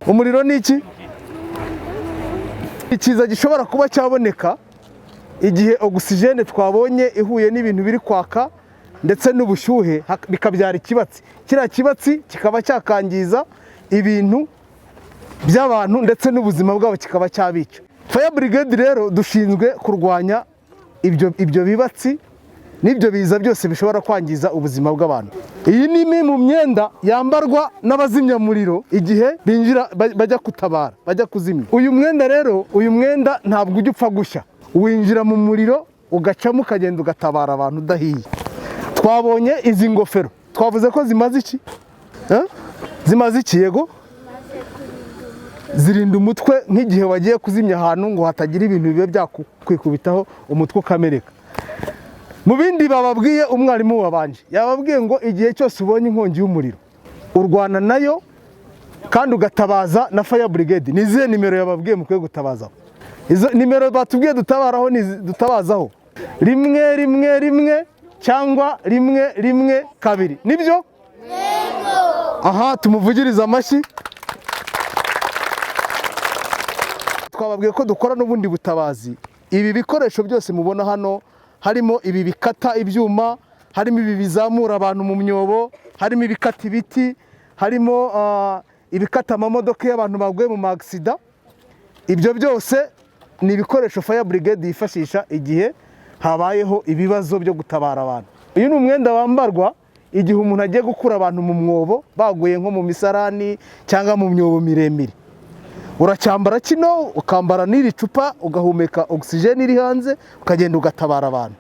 Umuriro ni iki? Ikiza gishobora kuba cyaboneka igihe ogisijene twabonye ihuye n'ibintu biri kwaka ndetse n'ubushyuhe, bikabyara ikibatsi. Kiriya kibatsi kikaba cyakangiza ibintu by'abantu ndetse n'ubuzima bwabo, kikaba cyabica. Fire brigade rero dushinzwe kurwanya ibyo bibatsi n'ibyo biza byose bishobora kwangiza ubuzima bw'abantu. Iyi ni imwe mu myenda yambarwa n'abazimyamuriro igihe binjira, bajya gutabara, bajya kuzimya. Uyu mwenda rero, uyu mwenda ntabwo ujya upfa gushya. Winjira mu muriro, ugacamo, ukagenda ugatabara abantu udahiye. Twabonye izi ngofero, twavuze ko zimaze iki? Eh? Zimaze iki? Yego, zirinda umutwe nk'igihe wagiye kuzimya ahantu, ngo hatagira ibintu bibe byakwikubitaho, umutwe ukameneka. Mu bindi bababwiye, umwarimu wabanje yababwiye ngo igihe cyose ubonye inkongi y'umuriro, urwana nayo kandi ugatabaza na fire brigade. Ni izihe nimero yababwiye mukwiye gutabazaho? Izo nimero batubwiye dutabaraho ni dutabazaho 111 cyangwa 112, nibyo? Aha tumuvugirize amashyi. Twababwiye ko dukora n'ubundi butabazi. Ibi bikoresho byose mubona hano, harimo ibi bikata ibyuma, harimo ibi bizamura abantu mu myobo, harimo ibikata ibiti, harimo ibikata amamodoka iyo abantu baguye mu magisida, ibyo byose ni ibikoresho fire brigade yifashisha igihe habayeho ibibazo byo gutabara abantu. Uyu ni umwenda wambarwa igihe umuntu agiye gukura abantu mu mwobo, baguye nko mu misarani cyangwa mu myobo miremire. Uracyambara kino, ukambara n'iri cupa, ugahumeka ogisijeni iri hanze, ukagenda ugatabara abantu.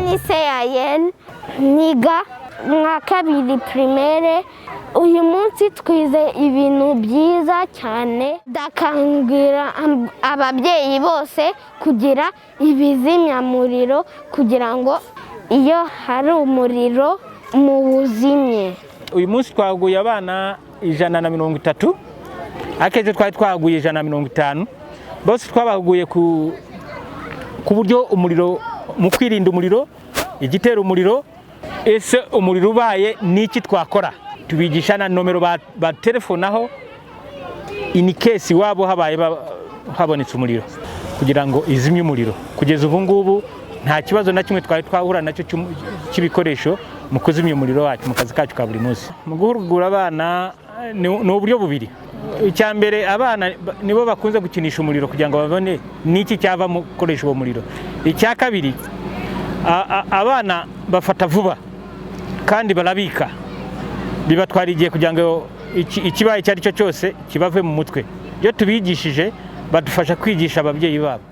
Ni Seyayel, niga mwa kabiri primaire. Uyu munsi twize ibintu byiza cyane. Ndakangurira ababyeyi bose kugira ibizimyamuriro kugira ngo iyo hari umuriro muwuzimye. Uyu munsi twahuguye abana 130, ariko ejo twari twahuguye 150. Bose twabahuguye ku buryo umuriro, mu kwirinda umuriro, igitera umuriro, ese umuriro ubaye n'iki twakora. Tubigisha na nomero batelefonaho in case wabo habaye habonetse umuriro, kugira ngo izimye umuriro. Kugeza ubu ngubu nta kibazo na kimwe twari twahura nacyo cy'ibikoresho mu kuzimya umuriro wacu mu kazi kacu ka buri munsi. Mu guhugura abana ni uburyo bubiri. Icya mbere, abana nibo bakunze gukinisha umuriro kugira ngo babone n'iki cyava mu gukoresha uwo muriro. Icya kabiri, abana bafata vuba kandi barabika, bibatwara igihe kugira ngo ikibaye icyo ari cyo cyose kibave mu mutwe. Iyo tubigishije, badufasha kwigisha ababyeyi babo.